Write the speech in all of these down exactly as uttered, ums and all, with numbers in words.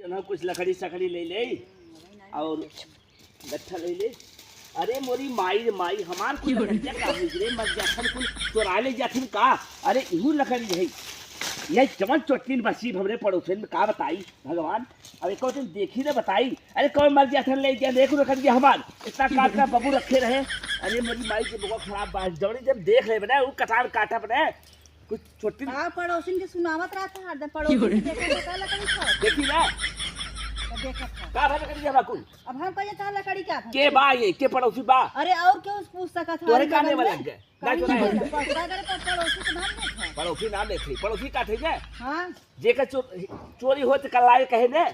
ना कुछ लकड़ी सकड़ी ले ले और गट्ठा ले ले। अरे मोरी माई रे माई, हमार कुल लकड़िया का होई रे, मर जाथन कुल चोरा ले जाथिन का? अरे इहू लकड़ी है, यह जवन चोटिन बसी हमरे पड़ोसन में, का बताई भगवान। अब एको दिन देखी ना बताई। अरे कौन मर जाथन ले गया, देखो लकड़िया हमार, इतना काट का बबू रखे रहे। अरे मोरी माई के बहुत खराब बात, जवनी जब देख ले बना, उ कटार काटा बना, कुछ छोटी हाँ, पड़ोसिन के सुनावत रहत है हरदम, पड़ोसिन के देखा तो का लकड़ी खाओ। देखी ना। तो देखत है। का भाई लकड़ी जमा कुल? अब हम कहिए तो लकड़ी का था? के बा ये, के पड़ोसी बा? अरे और क्यों पूछ सकत है तोरे हम काने बगल वाला में? के? ना कहीं चोराए नहीं है। पड़ोसी, अगर प-, पड़ोसी के नाम नहीं था। पड़ोसी नाम नहीं थे, पड़ोसी का थे जे? हाँ। जेकर चो-, चोरी होत कल लाए कहे ने?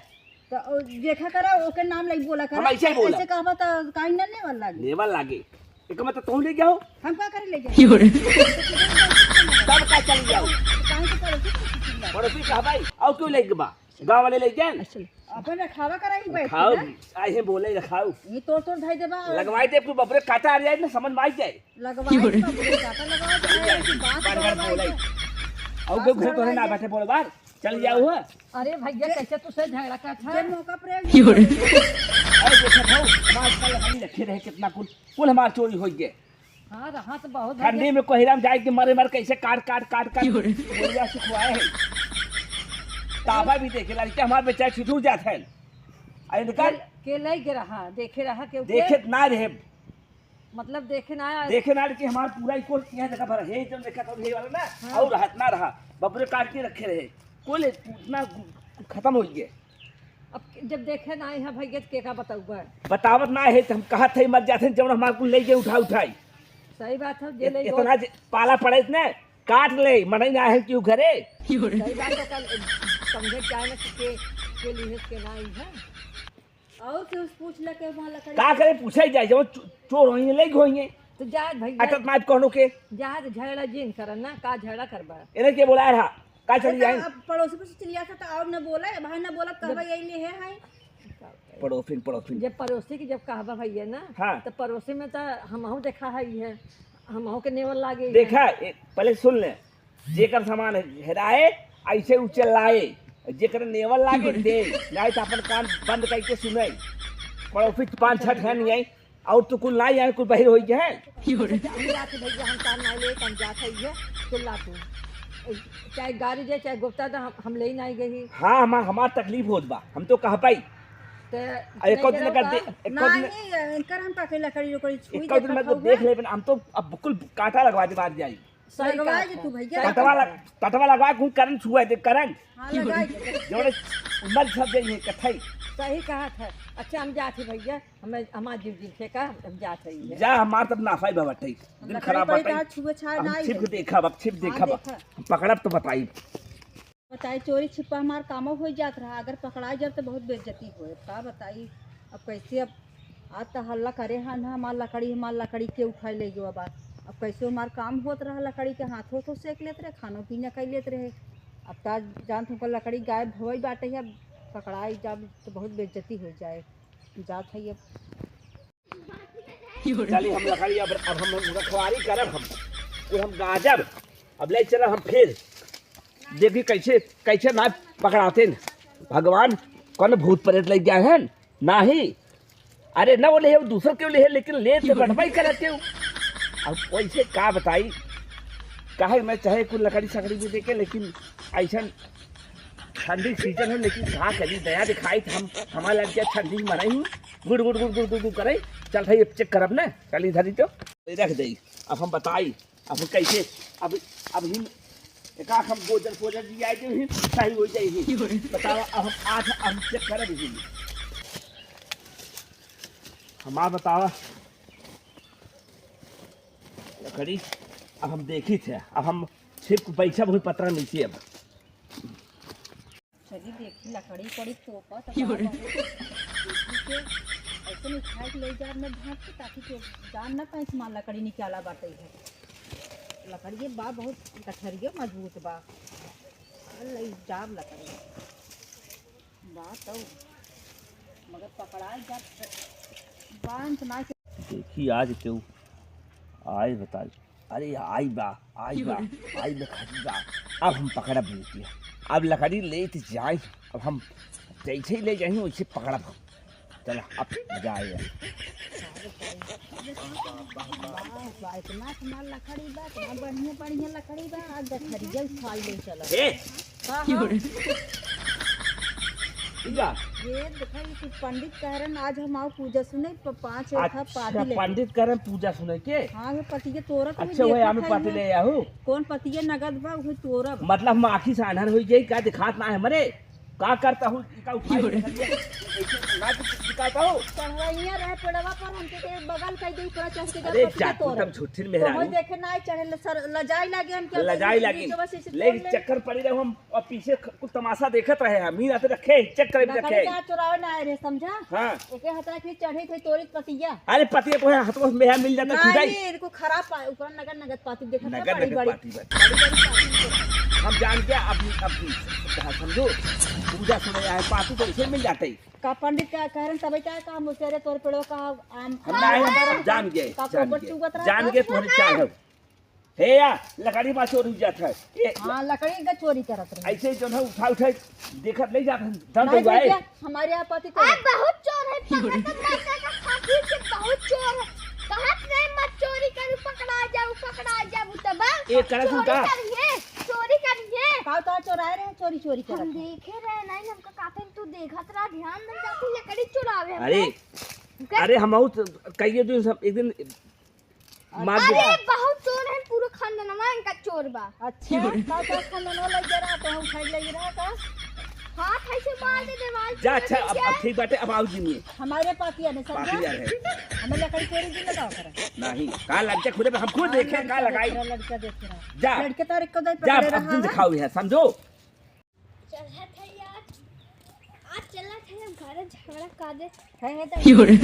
तो ओ, देखा करा, ओके नाम लई बोला करा। हम ऐसे ही बोला। ऐसे कहबा तो काहे ना लेवल लागे? लेवल लागे। एक मतलब तू ले जाओ। हम का करे ले जाए? क्यों रे? तब का चल जाओ? काहे के पड़ोसी के चिल्ला? पड़ोसी कहा भाई, और क्यों ले गबा? गाँव वाले ले जाए? अच्छा। अपन रखावा करा ही बैठ खाओ, के ना। आए हैं बोले रखाओ। ये तोड़ तोड़ धाई देबा। लगवाई दे, कोई बबरे काटा आ जाए ना, समझ में आ जाए। लगवाई क्यों रे? दे, बबरे काटा लगवा दे, ऐसी बात बरबर करवाई बोले। दे। और बात कोई घर तो है ना करवाई दे। बैठे बोले बाहर। चल जाओ हो। अरे भैया, कैसे तुझसे झगड़ा करत है? जे मौका पर क्यों रे? अरे देखत हो, हमार कल हम रखे रहे कितना कुल, कुल हमार चोरी हो गए। हाँ, रहा तो बहुत ठंडी भैया। में कोहरा में जाए के मरे मर कैसे काट, काट, काट, काट क्यों रे? बोलिया सुखवाए है। ताबा भी देखे, लड़के हमार बेचारे ठिठुर जात हैं। आ इनका के, के लई के रहा, देखे रहा, के, के देखे ना रहे। मतलब देखे ना आया। देखे ना कि हमार पूरा ही कोर्स किया जगह भर है, जब देखा था ये वाला ना, हाँ। और रहत ना रहा, बबरे काट के रखे रहे, कुल इतना खत्म हो गया। अब जब देखे ना आए हैं भैया, तो के का बताऊबा? बतावत ना है, तो हम कहत है मर जाते हैं, जब हमार कुल ले गए उठा उठाई। सही बात है, जे इत-, ले इतना गो- जे पाला पड़े इतने काट ले, मनई ना है क्यों घरे। सही बात है, कल समझे क्या है ना कि के, के लिए के ना आई है। और केहू से पूछ ले के वहाँ लकड़ी का करे, पूछे जाए, जब चो-, चोर होइए, ले होइए। तो जा भैया। अटत मात कोनो के। जा तो झगड़ा जिन करन ना, का झगड़ा करबा? इन्हें के बोलाए रहा, का चली अरे तो जाए? अब पड़ोसी पर से चिल्ला था तो और न बोला, भाई न बोला, कहबा जब यही ले है, है। पड़ोसिन, पड़ोसिन। जब पड़ोसी की जब कहबा भैया ना, हाँ। तो पड़ोसी में तो हमहू देखा है, ये हमहू के नेवल लागे है। देखा, ए, पहले सुन ले, जेकर सामान हेराए, ऐसे उ चिल्लाए, जेकर नेवल लागे, दे, नहीं तो अपन कान बंद करके सुने। पड़ोसी पाँच छठ है नहीं आई, और तो कुल ना आए, कुल बहिर हो गए हैं। हम जात भैया, हम तार ना ले, हम जात है ये, चिल्ला तू। चाहे गाड़ी दे, चाहे गुप्ता दे, हम, हम ले ही नहीं गई। हाँ, हमार, हमार तकलीफ होत बा, हम तो कह पाई। तो आ, एको नहीं दिन अगर करा दे, एको दिन नहीं, इनकर हम का के लकड़ी उकड़ी छुई एको दिन देखा में तो खाऊंगा। देख लेबे, हम तो अब बिल्कुल कांटा लगवा दे, मार जाई। सही लगवाए कहा जे तू था। भैया। सही कटवा कहा लग-, था। कटवा लगवा के करंट छुआ दे, करंट। हाँ, लगाए दे। जोड़े मर सब जाइए, कथई। सही कहा था। अच्छा, हम जात ही भैया, हमें, हमार जीव जीव से का, हम जात ही है। जा, हमार तब नाफाई बा बटई। हम दिन लकड़ी खराब पड़ी बटई। था, छुए छाए हम ना आई छिप है। देखा बा, छिप हाँ, देखा बा। देखा। हम पकड़ब तो बताई। बताई, चोरी छिपा हमार कामो होइ जात रहा, अगर पकड़ाई जब तो बहुत बेइज्जती होए। का बताई, अब कैसे, अब आज तो हल्ला करे हन, हमार लकड़ी, हमार लकड़ी के उठाई ले गयो। अब, अब कैसे हमार काम होत रहा, लकड़ी के हाथों तो सेक लेत रहे, खानो पीना कर लेत रहे। अब तो आज जानत हूँ, लकड़ी गायब होई बाटे है, अब पकड़ाई जब तो बहुत बेइज्जती हो जाए। जात है अब। चली हम लकड़ी, अब, अब हम रखवारी करब हम, कुल हम गाजब, अब ले चलब हम फिर। देखी कैसे, कैसे ना पकड़ाते न। भगवान, कौन भूत प्रेत ले गया है? नाही। अरे ना वो ले, वो दूसर क्यों ले है, लेकिन ले तो बटवाई करत क्यों। अब वैसे का बताई, काहे मैं चाहे कुल लकड़ी सकड़ी भी देके, लेकिन ऐसा ठंडी सीजन है, लेकिन का करी, दया दिखाई तो हम, हमार लग गया ठंडी में मरई हूँ, गुड़ गुड़ गुड़ गुड़ गुड़ गुड़ करे। चल भाई, अब चेक करब ना, चल इधर ही तो रख दे। अब हम बताई, अब कैसे, अब, अब ही एका हम गोजर फोजर जी आए जो ही सही हो जाए ही। बतावा, अब हम आज हम चेक करब ही। हमार बतावा, लकड़ी, अब हम देखी थे, अब हम छिप बैठब हुई पतरा नीचे अब। चली देखी, लकड़ी पड़ी तोपा तो क्यों बा रे? बहुत। देखी के ऐसे उठाए के ले जा, मैं झाँक के, ताकि के जान ना पाए कि माँ लकड़ी निकाला बाटे है। लकड़ी ये बा बहुत गठरिया मजबूत बा। ले जाब लकड़ी। बा तो, मगर पकड़ाई जात बांध ना के। देखी आज केहू आए बताई। अरे आई बा, आई बा, आई बा, खड़ी बा। अब हम पकड़ब लेके। अब लकड़ी लेत जाए, अब हम जैसे ही ले जाही, वैसे पकड़ब हम। चला, अब मजा आए। वाह, वाह, इतना सुंदर लकड़ी बा, इतना बढ़िया, बढ़िया लकड़ी बा। आज गठरिया उठाई ले चला। ए! हाँ, हाँ। ठीक बा। ये देखा, ये कुछ पंडित कह रहे हैं, आज हम आओ पूजा सुने, प-, पाँच एक अच्छा, पाती लेके। पंडित कह रहे हैं पूजा सुने के? हाँ, ये पतिया तोरत हुई अच्छा, वही देखत हमें है पाती ये। ले आहू। कौन पतिया नगद बा, वही तोरब। मतलब, हम आँखी से आन्हर हुई जाई, का दिखात ना है हमरे? का करता हूँ, का उठाई ले चलिए। ऐसे ना तो दिखाता हूँ। चढ़वैया रहे पेड़वा पर, हमके के बगल कई दे, ऊपर चढ़ के जा अरे पतिया जा, तू तोरे। तब झूठिन तो मेहरारू। होई देखे ना चढ़े, ल-, सर, लजाई लागे हमके, लजाई लागे। नीचे बस ऐसे ले तोड़ ले। चक्कर पड़ी रहो हम, और पीछे ख-, कुल तमाशा देखत रहे हम, मीन आते रखे, चक्कर भी लकड़ी रखे। का चुरावे ना आए रहे, समझा? हाँ। एके हटा के चढ़े थे तोरी पतिया। अरे पतिया तो है, हाथ में मिल जाता, नहीं, छुदाई। इनको खराब पा-, ऊपर नगद नगद पाती देखत ना, नगद बड़ी नगद बड़ी। पाती बा। बड़ी बड़ी पाती देखत। हम जान के अब, अब हाँ, समझो, पूजा सुने आए, पाती तो इसे मिल जाते ही। का पंडित का कह रहे हैं, तबे क्या काम होते रे, तोर पेड़ो का आम, हम आम नहीं, हम आम जान गए, का जान पोपट गए, चुगत रहा जान था? गए, तोहरे चाहे। हे या, लकड़ी बा चोरी जात है। ए, हाँ, लकड़ी का चोरी करत रहे। ऐसे ही जो है, उठा, उठा, देखत नहीं जात है, धन नहीं, दउआए। भैया, हमारे यहाँ पति तो आप है। बहुत चोर है, पकड़ तो मारता का खातिर से बहुत चोर है। कहत रहे, "मत चोरी करू, पकड़ा जाऊ, पकड़ा जाऊ," तब ए, करत हूँ चोरी का? करिए, चोरी करिए। का, का चोराए रहे, चोरी, चोरी हम करत हैं। देखे रहे, नहीं, हमका काफी तू देखत रहा, ध्यान नहीं जाती, लकड़ी चुरावे हमका। अरे, अरे, हम बहुत कहिए जो सब एक दिन मार अरे, दिया। बहुत चोर है, पूरा खानदानवा इनका चोर बा। अच्छा, का, का खानदानवा लग गया रहा, तो हम उठाई लग रहा का? हाथ ऐसे मार दे दीवार पे, जा, अच्छा, अब, अब ठीक बाटे, अब आओ जिनिए। हमारे पातिया ने समझा? पातिया है। हमें लकड़ी चोरी दिन लगाओ करा। नहीं, का लग जा खुदे पे, हम खुद हाँ, देखे, का लड़का लगाई। देख रहा, लड़का देख रहा। जा। लड़के तारीख को दे जा, पकड़े अब रहा दिन है। दिखाओ है, समझो। चलत है यार, आज चलत है हम घर झगड़ा कर दे। है, है तो की हो रे?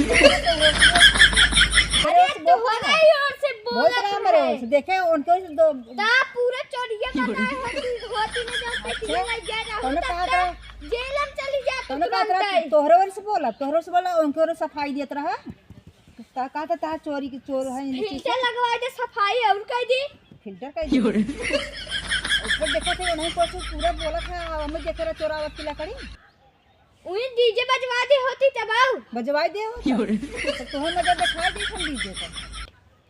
अरे, तोहरा ही ओर से बोलत रहे। देखे, उनके ओर से दो ता पूरा चोरिया की हो रे? बनाए होती, होती न जाते, अच्छा, किए लग गए रहू तब कहा था? जेल में चली जाती तोहरे ओर से बोला, तोहरे ओर से बोला, उनके ओर से सफाई देत रहा। ता का ता, ता चोरी की चोर है, इनकी फिल्टर लगवा दे, सफाई और कर दी। फिल्टर कर दी। ऊपर देखा थे, उन्हें कुछ पूरा बोला था, हमें देख रहा चोरावत की लकड़ी। उही डीजे बजवा दे होती तब आऊ। बजवाई दे हो। तो तुम्हें मजा दिखा दी हम डीजे पर।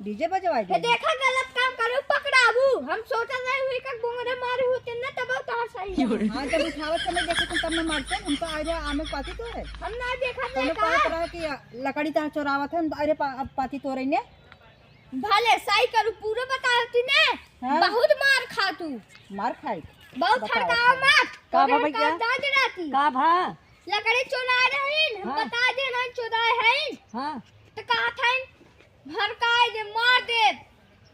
डीजे बजवाई दे। देखा गलत काम करो, पकड़ाबू। हम सोचा नहीं हुई का घूंघरे मारे होते ना तब आऊ तहार सही है। हाँ, जब उठावत समय देखे थे तब न मारते, हम तो आ रहे आमे पाती तो है। हम ना देखा नहीं कहा। लकड़ी तहार चोरावत है, हम तो अरे पा-, अब पाती तोरे ने। भले सही करू, पूरा बतावती ने। हाँ। बहुत मार खा तू। मार खाई। बहुत बताओ। हड़कावा मत। का भा भैया? दाज राती। का भा? लकड़ी चोराए रहीन, हम हाँ। बता दे रहीन चोराए हईन। हाँ। तो कहा था भड़काए दे, मार दे।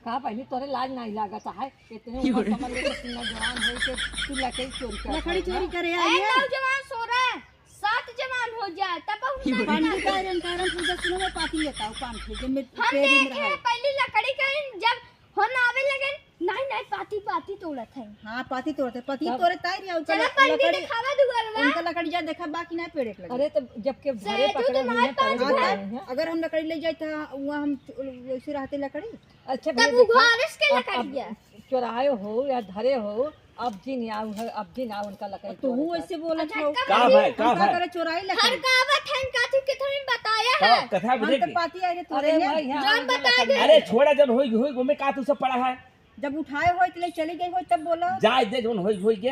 का बहिनी तोरे लाज नहीं लागत है? इतने उम्र समझ ले कि तू नौजवान हो के तू लकड़ी चोरी कर लकड़ी चोरी करे आई है। नौजवान सो रहा है। सात जवान हो जाए, तब हम की बोले? पंडित आए रहे, कारण पूजा सुनो में पाती लेता हूँ, पान खे, जब मैं हम पेड़ में देखे रहा। पहली लकड़ी का जब हम आवे लगे, नहीं, नहीं, पाती, पाती तोड़त है। हाँ, पाती तोड़त है, पाती तब? तोड़े ताई रही, उनका चलो ल-, पंडित लकड़ी, दिखावा दुआरवा। उनका लकड़ी जा देखा, बाकी नहीं पेड़ एक लगे। अरे, तो जब के घरे सैजू पकड़े तो हुए मार हैं, पाँच तब घर। हाँ, हैं। अगर हम लकड़ी ले जाए, तो वहाँ हम वैसे रहते लकड़ी। अच्छा, तब भैया, देखो, उघारस के अब, अब लकड़िया। चोराए हो या धरे हो, अब जिन आऊ है, अब जिन आऊ उनका लकड़ी अब तू तोड़े हूँ का। ऐसे बोलत अच्छा, हो। का भाई, का उनका भाई? करे चोराई लकड़ी। हर गावत है, इनका थी कितने बताया का है। कथा हम बोले तो की? पाती आए रे तोरे अरे ने। भाई, हाँ, जब उनका बता लकड़ी दे। अरे छोड़ा, जब होई, होई, घूमे का तू सब पड़ा है? जब उठाए होई, तो ले चली गई होई, तब बोलो। जाए दे, जोन होई, होई के,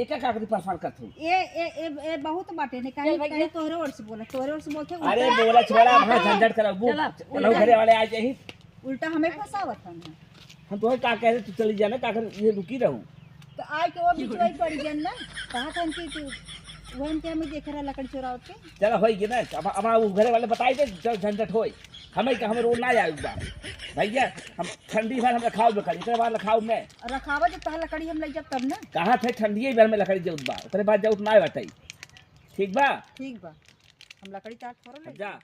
एका का करी परेशान करत हो? ए, ए, ए, ए, बहुत बाटे ने, चल कहीं, भाई, कहीं जा। तोहरे ओर से बोला, तोहरे ओर से बोलते अरे उल्टा। बोला छोड़ा, हम झंझट करबू। चला, चलो, उल्टा। घरे वाले आ जाही। उल्टा हमें फंसावत हन। हम तोहे का कह रहे, तू चली जाना, का कर, ये रुकी रहू। तो आए के वो बिचवाई पड़ी गन ना, कहा था कि तू, वो हम के हमें देख रहा लकड़ी चोरावत के। चला, होई गया ना, अब, अब वो घरे वाले बताई दे, चल झंझट होई। हमें का, हमें रोज ना आए बा। भैया, हम ठंडी भर हम रखाव में करी, इतने बार रखाव में। रखावा जब तहार लकड़ी हम ले जब तब ना। कहाँ थे ठंडी भर में लकड़ी जरूरत बा, ओकरे बाद जरूरत ना बाटे। ठीक बा? ठीक बा। हम लकड़ी चार थोड़ा ले जा।